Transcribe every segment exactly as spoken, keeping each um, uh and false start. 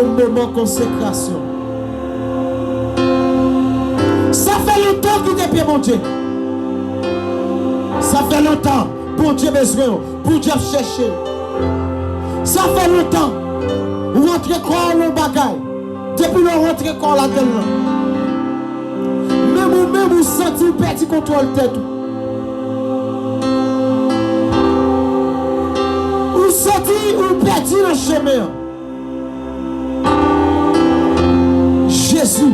Yon moman konsekrasyon. Sa fè lontan w kite pye Bondye. Sa fè lontan Bondye bezwen w, Bondye ap chèche w. Sa fè lontan ou rantre kò w nan yon bagay. Depi lè w rantre kò w ladan l lan, menm ou menm ou santi w pèdi kontwòl tèt ou. Ou santi ou pèdi nan chemen an. Jezi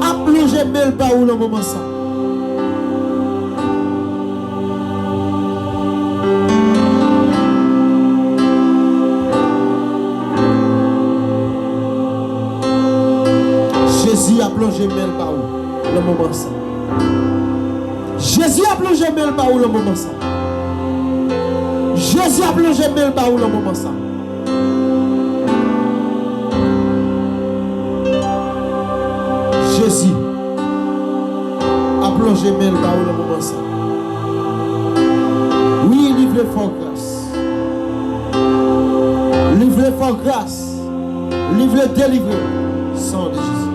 ap lonje men l ba ou nan moman sa. Jezi ap lonje men l ba ou nan moman sa. Jezi ap lonje men l ba ou nan moman sa. Jezi ap lonje men l ba ou nan moman sa. Jezi ap lonje men l ba ou nan moman sa. Wi, li vle fè w gras. Li vle fè w gras. Li vle delivre w. San de Jezi.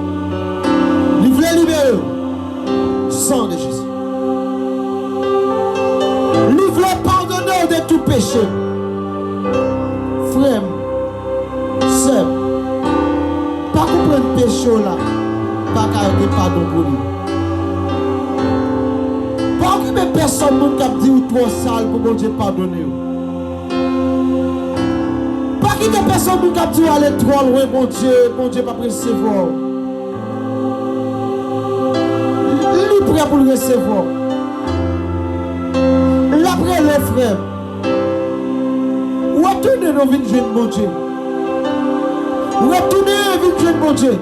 Li vle libere w. San de Jezi. Li vle padone w de tout peche. Frè m, sè m, pa konprann peche w la, pa ka gen padon pou li. Pa okipe pèsonn moun k ap di w twò sal pou Bondye padone w. Pa kite pèsonn moun k ap di w ale twò lwen Bondye, Bondye p ap resevwa w. Li prè pou l resevwa w. L ap rele w, frè m. Retounen non vin jwenn Bondye. Retounen vin jwenn Bondye.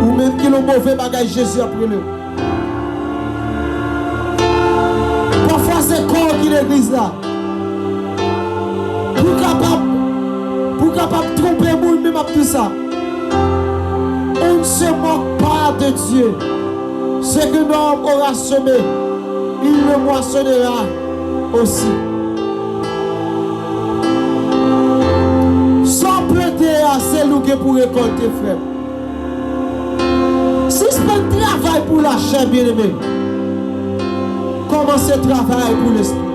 Ou menm ki nan move bagay, Jezi ap rele w. Pafwa se kò w ki legliz la. Pou kapab, pou kapab twonpe moun, men m ap di sa. On ne se moque pas de Dieu. Ce qu'un homme aura semé, il le moissonnera aussi. Sa w plante a, se li w gen pou rekòlte, frè m. Sispann travay pou lachè, byeneme. Kòmanse travay pou lespri.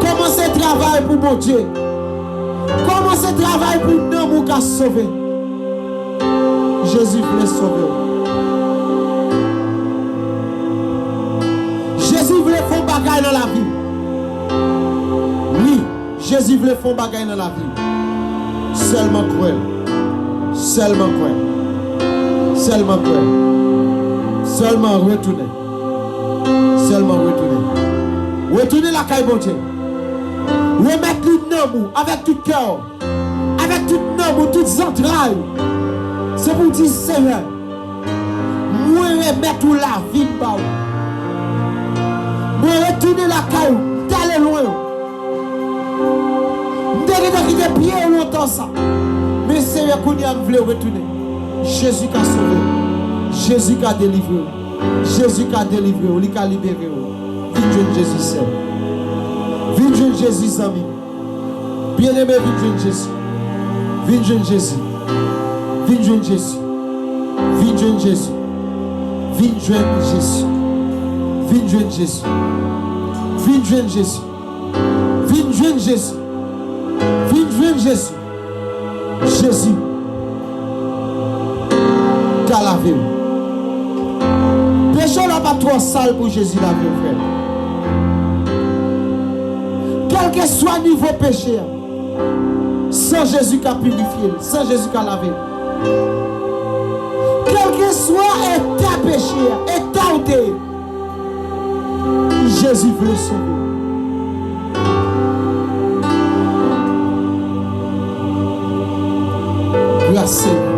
Kòmanse travay pou Bondye. Kòmanse travay pou nanm ou ka sove. Jezi vle sove w. Jezi vle fè yon bagay nan lavi w. Wi. Jezi vle fè yon bagay nan lavi w. Sèlman kwè. Sèlman kwè. Sèlman kwè. Sèlman retounen. Sèlman retounen. Retounen lakay Bondye. Remèt li nanm ou avèk tout kè w, avèk tout nanm ou, tout zantray. Se pou w di, Senyè, mwen remèt ou lavi m ba ou. Mwen retounen lakay ou, m t ale lwen ou. M te gentan kite pye ou lontan sa. Men Senyè, kounye a m vle retounen. Jezi ka sove w. Jezi ka delivre w. Jezi ka delivre w. Li ka libere w. Vin jwenn Jezi, sè m. Vin jwenn Jezi, zanmi m. Byeneme, vin jwenn Jezi. Vin jwenn Jezi. Vin jwenn Jezi. Vin jwenn Jezi. Vin jwenn Jezi. Vin jwenn Jezi. Vin jwenn Jezi. Vin jwenn Jezi. Vin jwenn Jezi. Jezi ka lave w. Peche w la pa twò sal pou Jezi lave w, frè m. Kèlkeswa nivo peche a, san Jezi ka pirifye l, san Jezi ka lave l. Kèlkeswa eta peche a, eta w te ye, Jezi vle sove w. Gras, Senyè.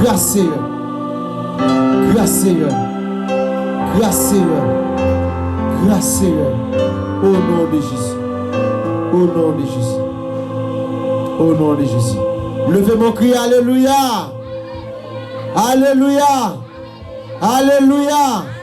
Gras, Senyè. Gras, Senyè. Gras, Senyè. Gras, Senyè. O non de Jezi. O non de Jezi. O non de Jezi. Leve men w, kriye alelouya. Alelouya. Alelouya.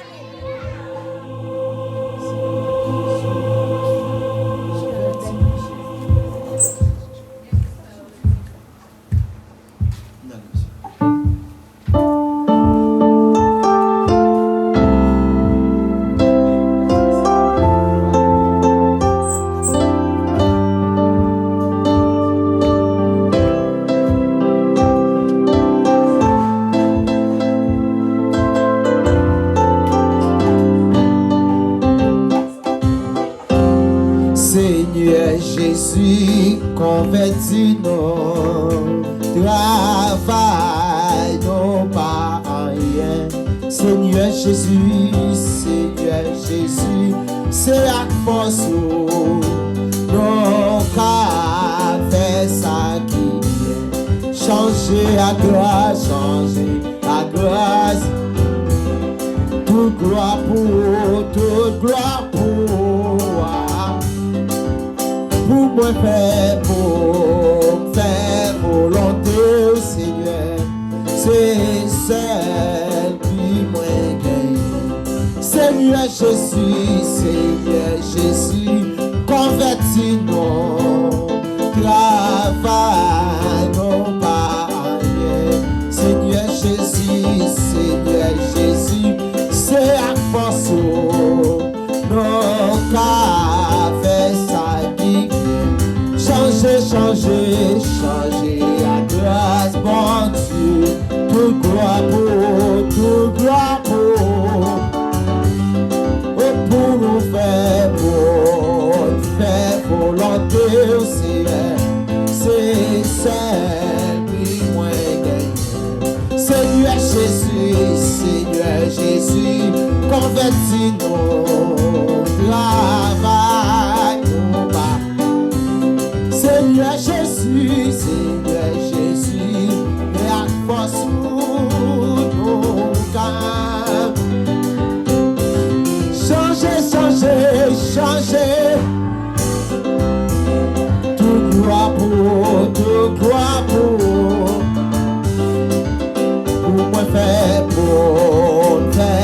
Jezi, konvèti nou, travay nou pa anyen. Senyè Jezi, Senyè Jezi, se ak fòs ou nou ka fè sa ki byen. Chanje ak gras, chanje ak gras. Tout glwa pou ou, tout glwa pou ou. Pou mwen fè, pou m fè volonte w, Senyè. Se sèl bi mwen genyen. Senyè Jezi, Senyè Jezi, konvèti nou. Travay nou pa anyen. Senyè Jezi, Senyè Jezi, se ak fòs ou nou ka fè sa ki byen. Chanje, chanje, chanje ak gras Bondye. Tout glwa pou ou, tout glwa pou ou. O pou nou fè, pou n fè volonte w, Senyè. Se sèl bi mwen genyen. Senyè Jezi, Senyè Jezi, konvèti nou, travay nou pa. Senyè Jezi, Senyè Jezi, e ak fòs ou nou ka chanje, chanje, chanje. Tout glwa pou ou, tout glwa pou ou. Pou mwen fè, pou n fè.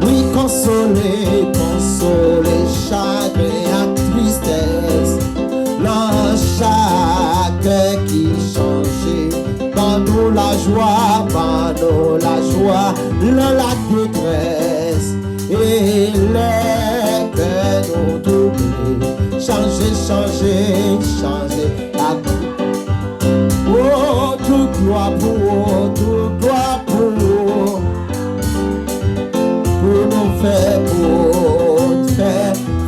Wi, konsole, konsole chagren ak tristès. Lan chak kè ki chanje. Ban nou lajwa, ban nou lajwa, lan ladetrès. E lè kè nou twouble, chanje, chanje, chanje ak ou. O, tout glwa pou ou, tout glwa pou ou. Pou nou fè, pou n fè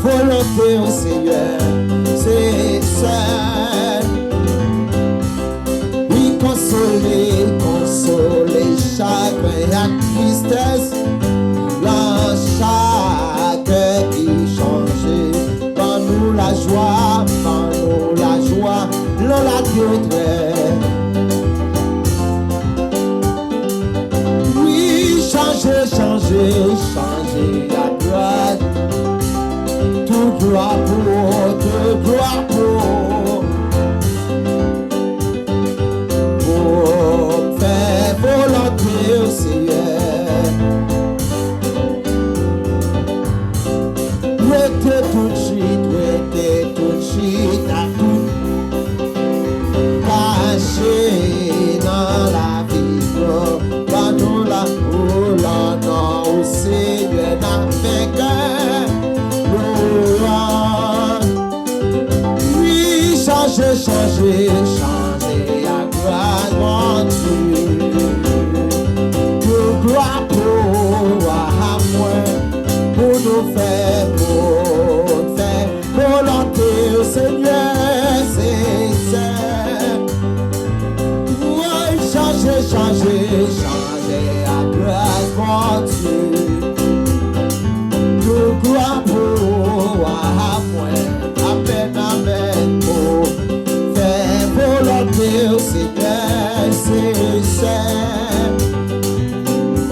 volonte w, Senyè. Se sèl Wi, konsole, konsole chagren ak tristès. Lan chak kè ki chanje. Ban nou lajwa, ban nou lajwa, lan ladetrès. Wi, chanje, chanje, chanje ak gras. Tout glwa pou ou, tout glwa pou ou. Pou m fè volonte w, Senyè. Rete tout swit, rete tout swit ak tout kache nan lavi nou. Ban nou la, o, lan non ou, Senyè, n ap fè kè nou an. Wi, chanje, chanje, chanje ak gras Bondye. Tout glwa pou ou a mwen, pou nou fè, pou n fè volonte w, Senyè, se sèl. Woy, chanje, chanje, chanje ak gras Bondye. Tout glwa pou ou a mwen. Amèn, amèn. Pou fè volonte w, Senyè, se sèl. O,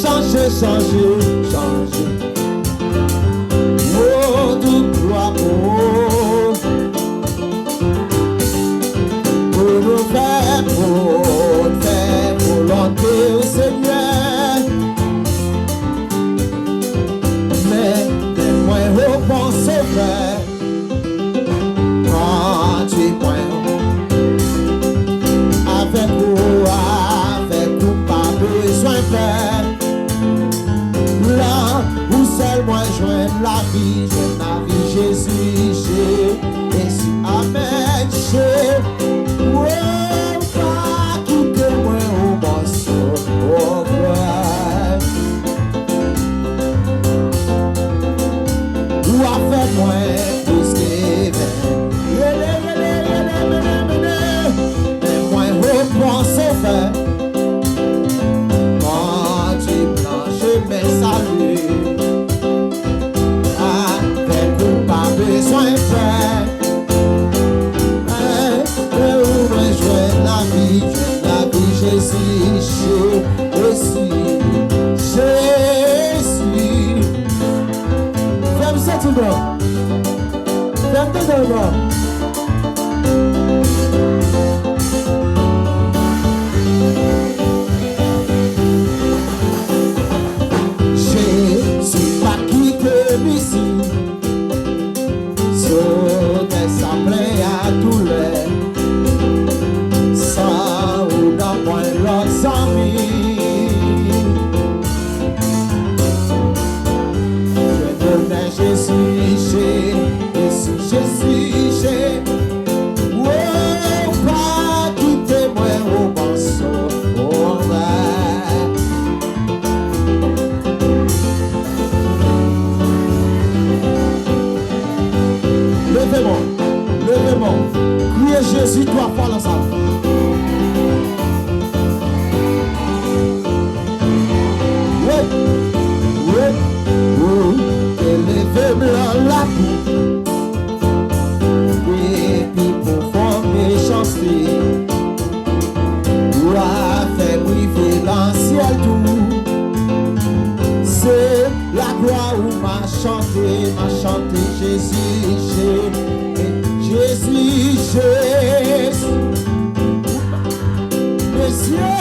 chanje, chanje, chanje. O, tout glwa pou ou. Pou nou fè, pou n fè volonte w, Senyè. Men, men mwen, o bon Sovè, kondui mwen. Avèk ou, avèk ou, pa bezwen pè. Lan ou sèl mwen jwenn lavi, jwenn lavi, Jezi, Jezi. Amèn, Jezi. O, pa kite mwen, o bon Sovè. Jezi pa kite m isi. Sou tè sa plen a doulè. San ou nan pwen lòt zanmi. Ke bonè Jezi, Je-, Jezi, Jezi, Je-, oh, pa kite mwen, oh, bon Sovè. Leve men w, leve men w. Kriye Jezi twa fwa nan sal. Wi, wi, ou te leve m nan lapou. Depi pwofon mechanste, ou a fè m rive nan syèl tou. Se laglwa ou m a chante, m a chante Jezi, Je-, Jezi, Jezi. Mesye,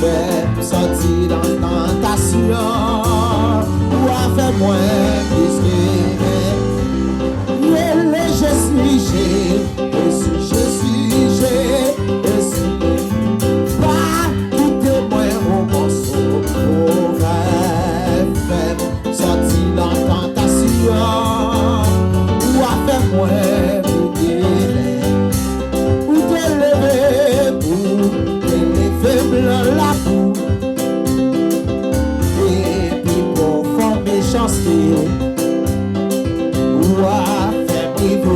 fè m sòti nan tantasyon, ou a fè mwen plis ke venk. Rele Jezi, Je-, Jezi, Jezi, Jezi. Pa kite mwen, o bon Sovè, fè m sòti nan tantasyon, ou a fè mwen vide. Ou te leve m, ou te leve m nan lapou. Depi pwofon mechanste, ou a fè m rive.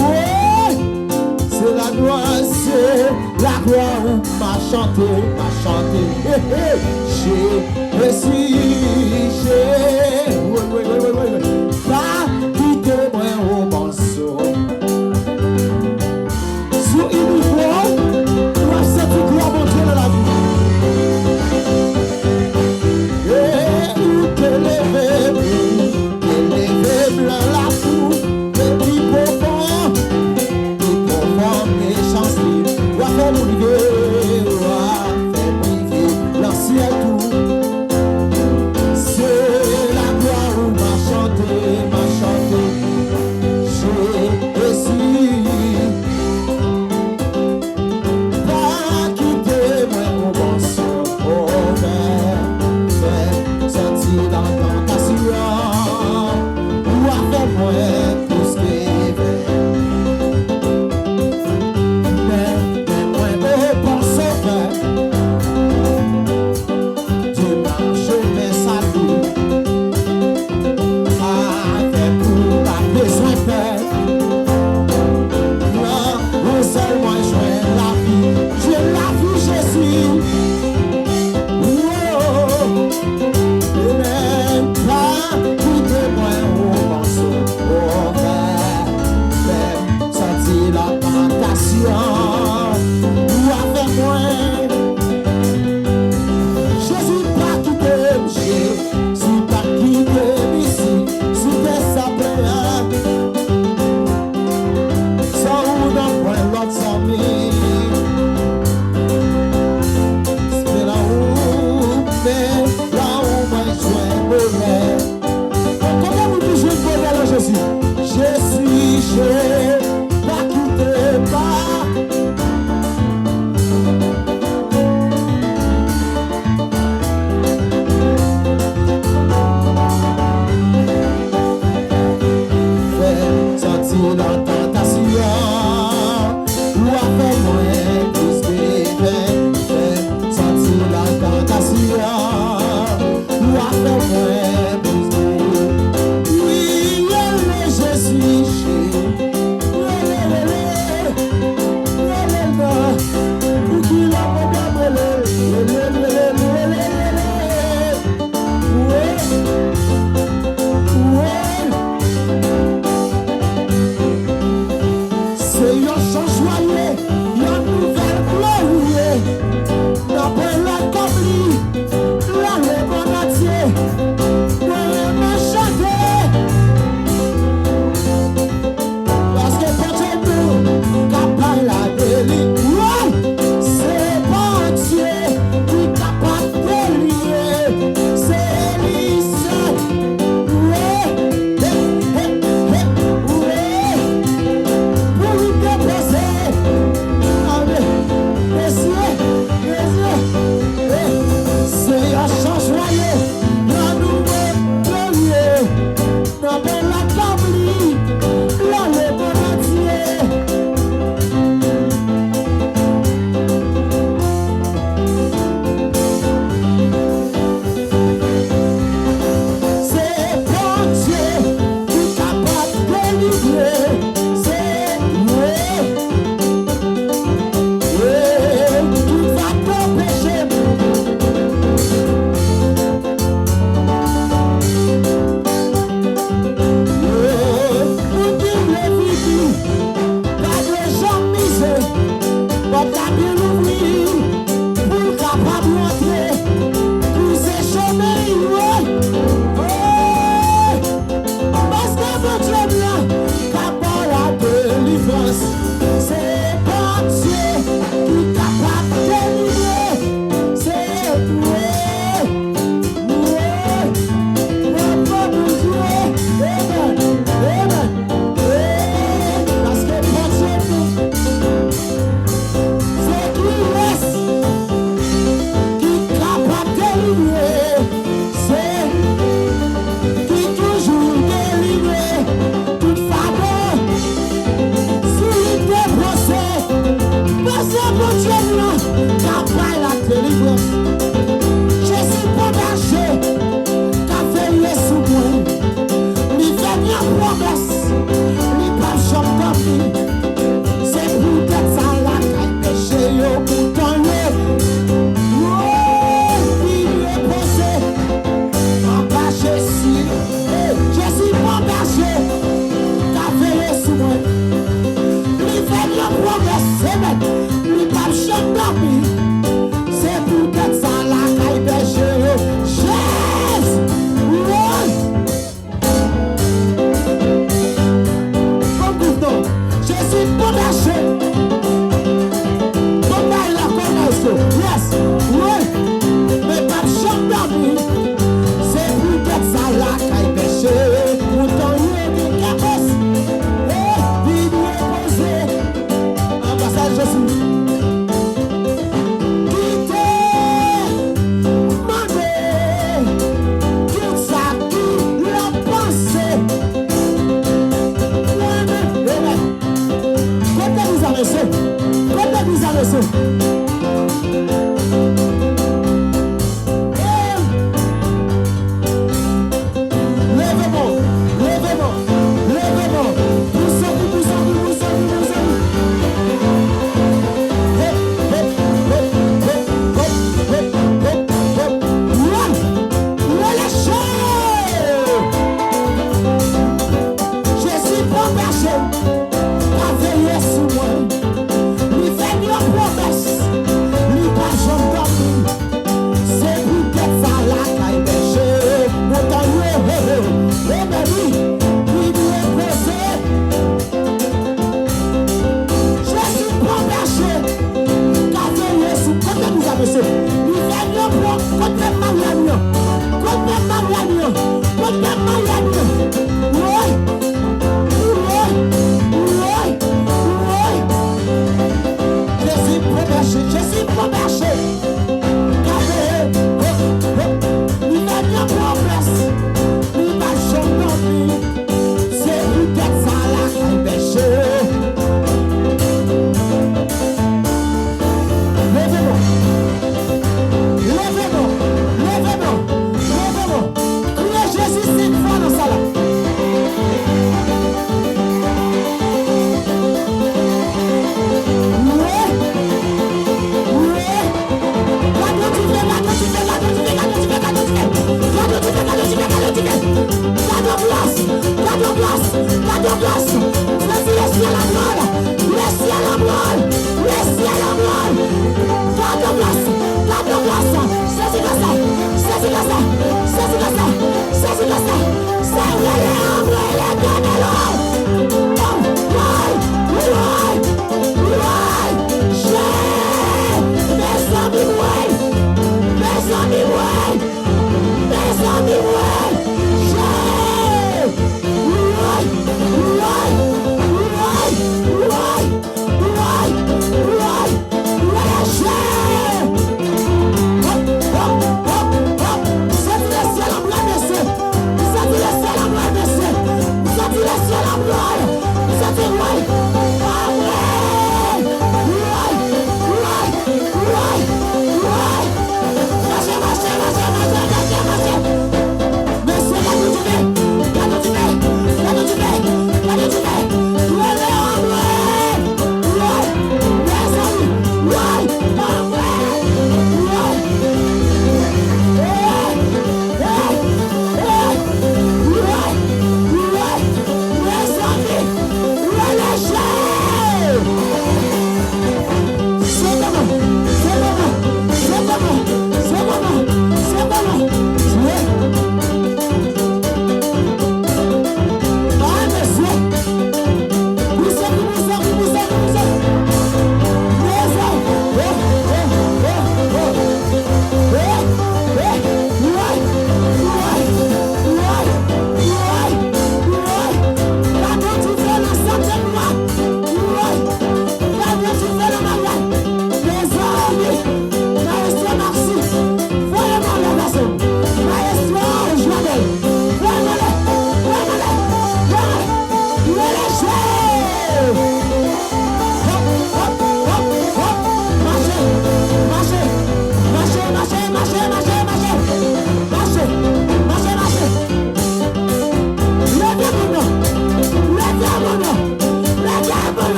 Woy! Se laglwa, se laglwa ou m a chante, m a chante. Hey, hey. Je-, Jezi, Je-, wi, wi, wi, wi, wi, wi. Pa kite mwen, o bon Sovè. Sou inivwa, ou ap santi glwa Bondye nan lavi w. E ou te leve m, te leve m nan lapou, depi pwofon, depi pwofon mechanste, w a fè m rive, w a fè m rive nan syèl tou. Se laglwa ou m a chante, m a chante. Jezi, pa kite mwen, o bon Sovè, fè m sòti nan tantasyon, ou a fè mwen plis ke venk. Men, men mwen, o bon Sovè, demen chemen sali. Avèk ou pa bezwen pè. Nan ou sèl mwen jwenn lavi. Jwenn lavi, Jezi. Woy. Amen. Pa kite mwen, o bon Sovè. Fè m sòti nan tantasyon. Ou avèk mwen. Jezi, pa kite m, Jezi, pa kite m isi, sou tè sa plen an. San ou nan pwen lòt zanmi. Se nan ou, men nan ou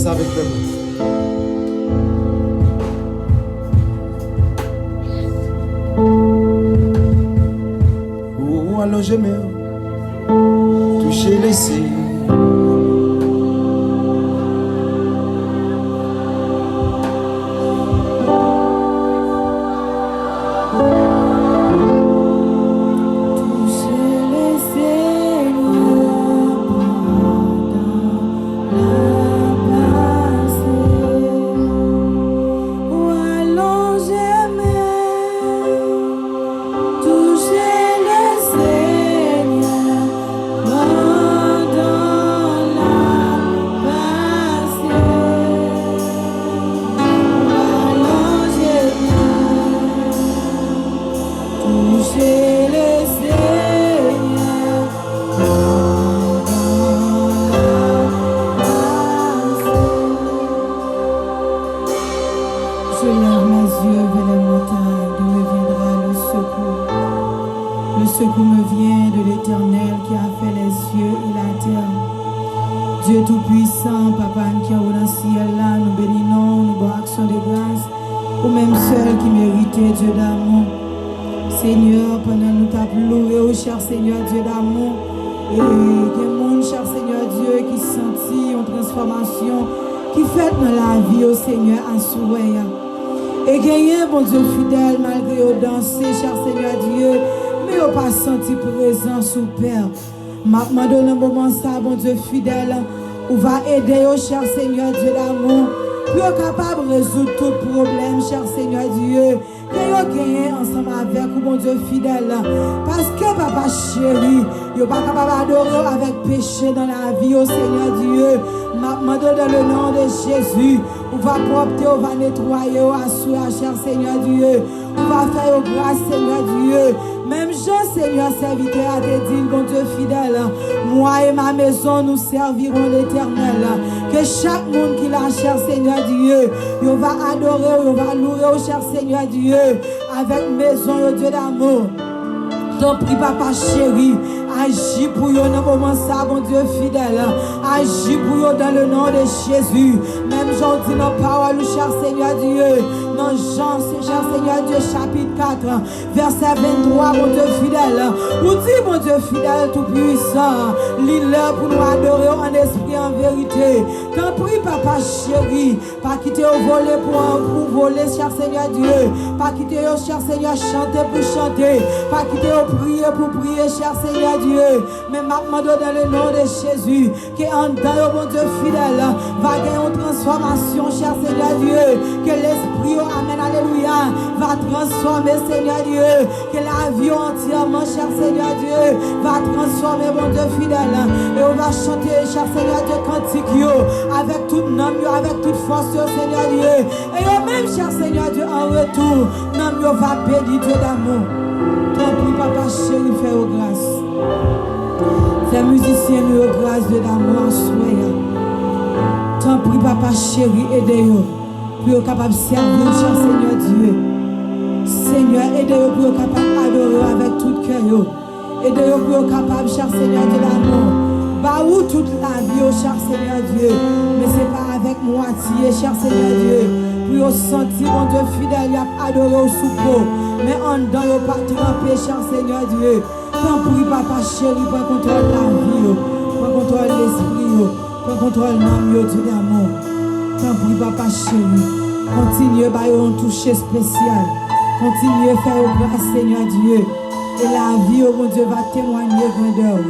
Sa avèk pèp la. Ou alonje men w, touche lese. Touche le Seigneur pendant la passée. Ou alonje men, touche le Seigneur pendant la passée. Ou alonje men, touche le Seigneur. Je lève mes yeux vers les montagnes, d'où me viendra le secours. Le secours me vient de l'Éternel qui a fait les cieux et la terre. Dye Toupisan, Papa n ki anwo nan syèl la, nou beni non w, nou ba w aksyon de gras. Ou menm sèl ki merite, Dye damou. Senyè, pandan nou t ap louwe w, chè Senyè Dye damou, e gen moun, chè Senyè Dye, ki santi yon transfòmasyon ki fèt nan lavi yo, Senyè, aswè a. E genyen, Bondye fidèl, malgre yo danse, chè Senyè Dye, men yo pa santi prezans ou, Pè. M ap mande w nan moman sa, Bondye fidèl, ou va ede yo, chè Senyè Dye damou, pou yo kapab rezoud tout pwoblèm, chè Senyè Dye, ke yo genyen ansanm avèk ou, Bondye fidèl. Paske, Papa cheri, yo pa kapab adore w avèk peche nan lavi yo, Senyè Dye. M ap mande w, dans le nom de Jésus, ou va pwòpte, ou va netwaye yo aswè a, chè Senyè Dye. Ou va fè yo gras, Senyè Dye. Menm jan, Senyè, sèvitè a te di l, Bondye fidèl, moi et ma maison, nous servirons l'Éternel. Ke chak moun ki la, chè Senyè Dye, yo va adore w, yo va louwe w, chè Senyè Dye, avèk mezon yo, Dye damou. Tanpri, Papa cheri, aji pou yo nan moman sa, Bondye fidèl. Aji pou yo dans le nom de Jésus. Menm jan w di nan pawòl ou, chè Senyè Dye, nan Jan, chè Senyè Dye, chapit kat, vèsè venntwa, Bondye fidèl. Ou di, Bondye fidèl, toupisan, li lè pou nou adore w an espri, an verite. Tanpri, Papa cheri, pa kite yo vole pou, pou vole, chè Senyè Dye. Pa kite yo, chè Senyè, chante pou chante. Pa kite yo priye pou priye, chè Senyè Dye. Men m ap mande w dans le nom de Jésus, ke anndan yo, Bondye fidèl, va gen yon transfòmasyon, chè Senyè Dye. Ke lespri yo, amèn, alelouya, va transfòme, Senyè Dye. Ke lavi yo antyèman, chè Senyè Dye, va transfòme, Bondye fidèl. E yo va chante, chè Senyè Dye, kantik yo avèk tout nanm yo, avèk tout fòs yo, Senyè Dye. E yo menm, chè Senyè Dye, an retou, nanm yo va beni, Dye damou. Tanpri, Papa cheri, fè yo gras. Fè mizisyen nou yo gras, Dye damou, aswè a. Tanpri, Papa cheri, ede yo pou yo kapab sèvi w, chè Senyè Dye. Senyè, ede yo pou yo kapab adore w avèk tout kè yo. Ede yo pou yo kapab, chè Senyè Dye damou, ba ou tout lavi yo, chè Senyè Dye. Men se pa avèk mwatye, chè Senyè Dye, pou yo santi, Bondye fidèl, y ap adore w sou po. Men anndan yo pa tranpe, chè Senyè Dye. Tanpri, Papa cheri, pran kontwòl lavi yo, pran kontwòl lespri yo, pran kontwòl nanm yo, Dye damou. Tanpri, Papa cheri, kontinye ba yo yon touche espesyal. Kontinye fè yo gras, Senyè Dye. E lavi yo, Bondye, va temwanye grandè w.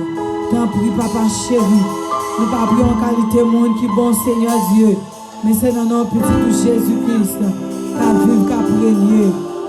Tanpri, Papa cheri, nou pa pran yon kalite moun ki bon, Senyè Dye, men se nan non Pitit ou Jezi Kris, k ap viv, k ap renye.